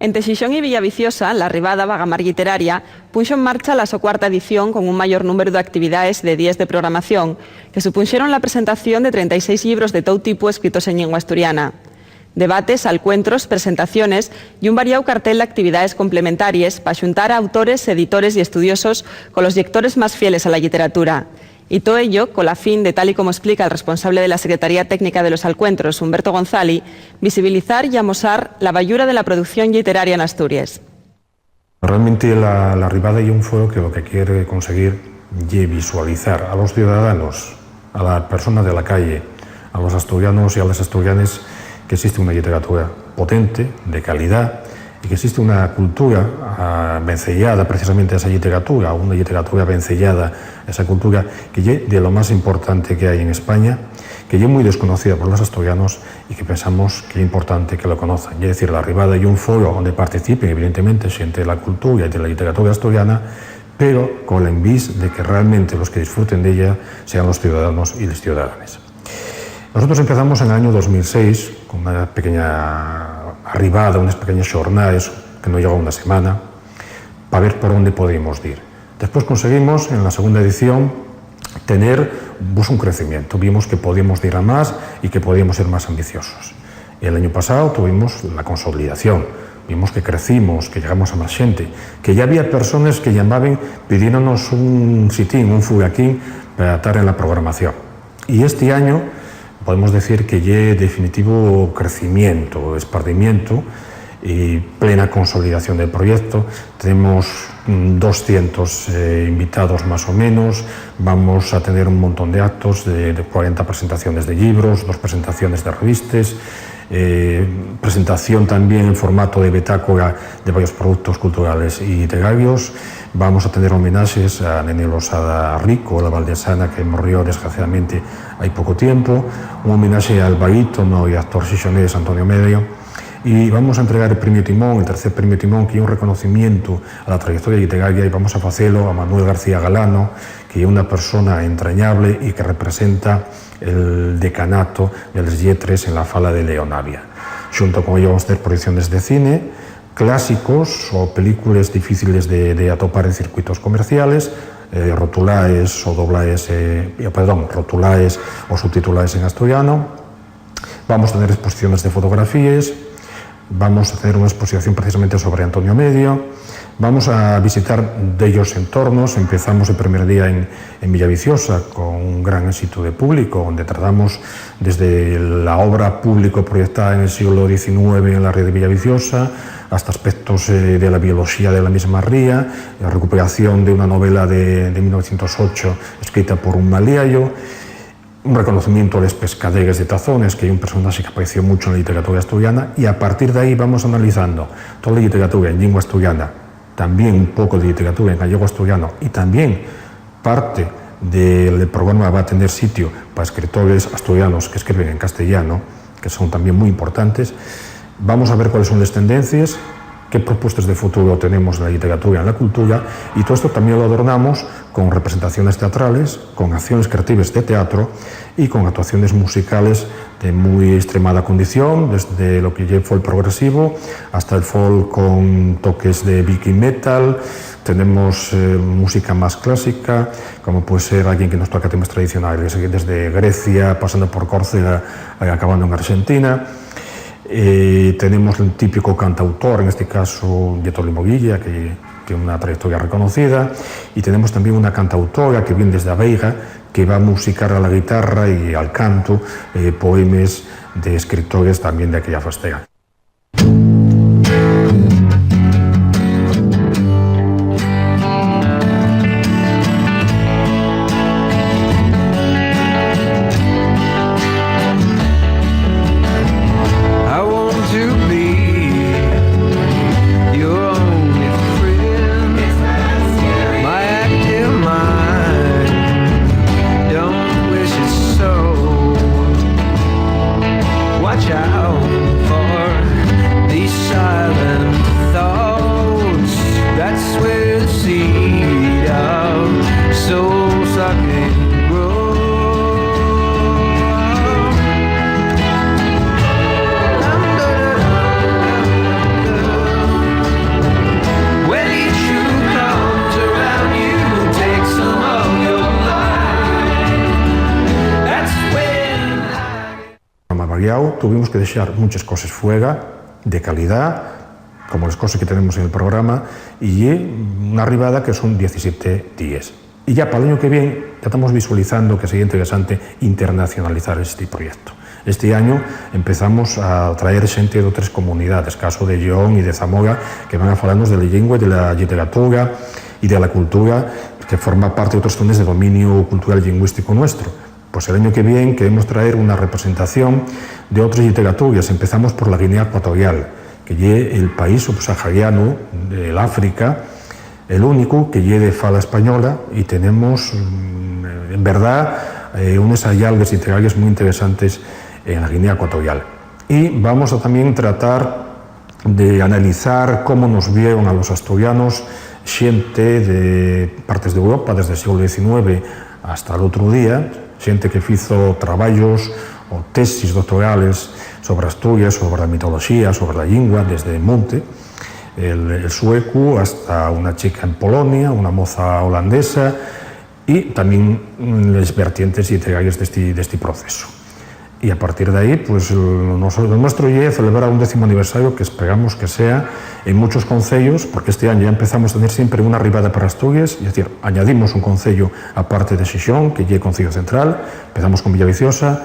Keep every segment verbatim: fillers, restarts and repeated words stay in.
Ente Xixón y Villaviciosa, la Ribada Vagamar Lliteraria punxo en marcha la so cuarta edición con un mayor númberu d'actividaes de díes de programación, que supunxeron la presentación de trenta y seis llibros de tou tipu escritos en llingua asturiana. Debates, alcuentros, presentaciones y un variáu cartel d'actividaes complementaries pa xuntar a autores, editores y estudiosos colos llectores más fieles a la lliteratura. Y too ello cola fin de, tal y como esplica el responsable de la Secretaría Técnica de los Alcuentros, Humberto Gonzali, visibilizar y amosar la bayura de la producción lliteraria n'Asturies. Realmente la, la Ribada ye un foro que lo que quiere conseguir ye visualizar a los ciudadanos, a la persona de la calle, a los asturianos y a las asturianes, que existe una lliteratura potente, de calidá, y que existe una cultura, ah, vencellada precisamente a esa lliteratura, una lliteratura vencellada a esa cultura que ye de lo más importante que hai en España, que ye mui desconocida por los asturianos y que pensamos que ye importante que lo conozan. Ye decir, la Ribada ye un foro onde participen, evidentemente, xente de la cultura y de la lliteratura asturiana, pero con la envís de que realmente los que disfruten d'ella sean los ciudadanos y les ciudadanes. Nosotros empezamos en el año dos mil seis con una pequeña arribada, unes pequeñes xornaes que no llegó a una semana, pa ver por onde podíamos dir. Después conseguimos, en la segunda edición, tener, pues, un crecimiento. Vimos que podíamos dir a más y que podíamos ser más ambiciosos. El año pasado tuvimos la consolidación. Vimos que crecimos, que llegamos a más xente, que ya había personas que llamaban pidiéndonos un sitín, un fugaquín para estar en la programación. Y este año podemos decir que ye definitivo crecimiento, espardimiento y plena consolidación del proyecto. Tenemos, mm, doscientos, eh, invitados más o menos. Vamos a tener un montón de actos, de, de cuarenta presentaciones de libros, dos presentaciones de revistas, eh, presentación también en formato de bitácora de varios productos culturales y literarios. Vamos a tener homenaxes a Nene Losada Rico, la valdesana que morrió desgraciadamente hai poco tiempo, un homenaxe al barítono y actor xixonés Antonio Medio, y vamos a entregar el premio Timón, el tercer premio Timón, que es un reconocimiento a la trayectoria literaria, y vamos a facelo a Manuel García Galano, que es una persona entrañable y que representa el decanato de les lletres en la fala de Leonavia. Xunto con ello vamos a hacer proyecciones de cine, clásicos o películes difíciles de, de atopar en circuitos comerciales, eh, rotulaes o doblaes, eh, perdón, rotulaes o subtitulaes en asturiano. Vamos a tener exposiciones de fotografías, vamos a tener una exposición precisamente sobre Antonio Medio, vamos a visitar dellos entornos. Empezamos el primer día en, en Villaviciosa con un gran éxito de público, donde tratamos desde la obra público proyectada en el siglo diecinueve en la ría de Villaviciosa hasta aspectos, eh, de la biología de la misma ría, la recuperación de una novela de, de mil novecientos ocho escrita por un maliayo, un reconocimiento a les pescaderes de Tazones, que ye un personaxe que apareció mucho en la literatura asturiana, y a partir de ahí vamos analizando toda la literatura en lengua asturiana, también un poco de literatura en gallego asturiano, y también parte del programa va a tener sitio pa escritores asturianos que escriben en castellano, que son también muy importantes. Vamos a ver cuáles son les tendencies, qué propuestas de futuro tenemos en la literatura y en la cultura, y todo esto también lo adornamos con representaciones teatrales, con acciones creatives de teatro y con actuaciones musicales de muy extremada condición, desde lo que ye folk progresivo hasta el folk con toques de viking metal. Tenemos, eh, música más clásica, como puede ser alguien que nos toca temas tradicionales, desde Grecia, pasando por Córcega, eh, acabando en Argentina. Eh, tenemos un típico cantautor, en este caso, Yeto Limoguilla, que tiene una trayectoria reconocida, y tenemos también una cantautora que viene desde A Veiga, que va a musicar a la guitarra y al canto, eh, poemes de escritores también de aquella fastega. I want to be your only friend. My active mind don't wish it so. Watch out for tuvimos que dexar munches coses fuera de calidá, como les coses que tenemos en el programa, y ye una arribada que son diecisiete díes. Y ya pal año que vien, ya estamos visualizando que sería interesante internacionalizar este proyecto. Este año empezamos a traer xente d'otres comunidades, caso de Lleón y de Zamora, que van a falarnos de la lengua y de la literatura y de la cultura, que forma parte d'otres zones de dominio cultural y lingüístico nuestro. Pues el año que vien queremos traer una representación de otres literaturas. Empezamos por la Guinea Ecuatorial, que ye el país subsahariano, el África, el único que ye de fala española, y tenemos, mm, en verdá, eh, unes ayalgues literaries mui interesantes en la Guinea Ecuatorial. Y vamos a también tratar de analizar cómo nos vieron a los asturianos xente de partes d'Europa desde el sieglu diecinueve hasta l'otru día, xente que fizo trabayos o tesis doctorales sobre Asturies, sobre la mitoloxía, sobre la llingua, desde Monte, el, el suecu, hasta una chica en Polonia, una moza holandesa, y también, mm, les vertientes literarias d'esti, d'esti proceso. Y a partir d'ahí, pues, lo nuestro, lo nuestro ye celebrar un décimo aniversario que esperamos que sea en muchos concellos, porque este año ya empezamos a tener siempre una arribada para Asturies, es decir, añadimos un concello aparte de Xixón, que ye Concello Central, empezamos con Villaviciosa,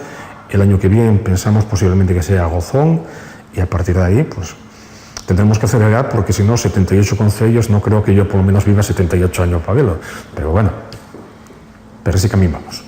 el año que vien pensamos posiblemente que sea Gozón, y a partir d'ahí, pues, tendremos que acelerar, porque si no, setenta y ocho concellos, no creo que yo por lo menos viva setenta y ocho años pa velo, pero bueno, pero sí que a mí vamos.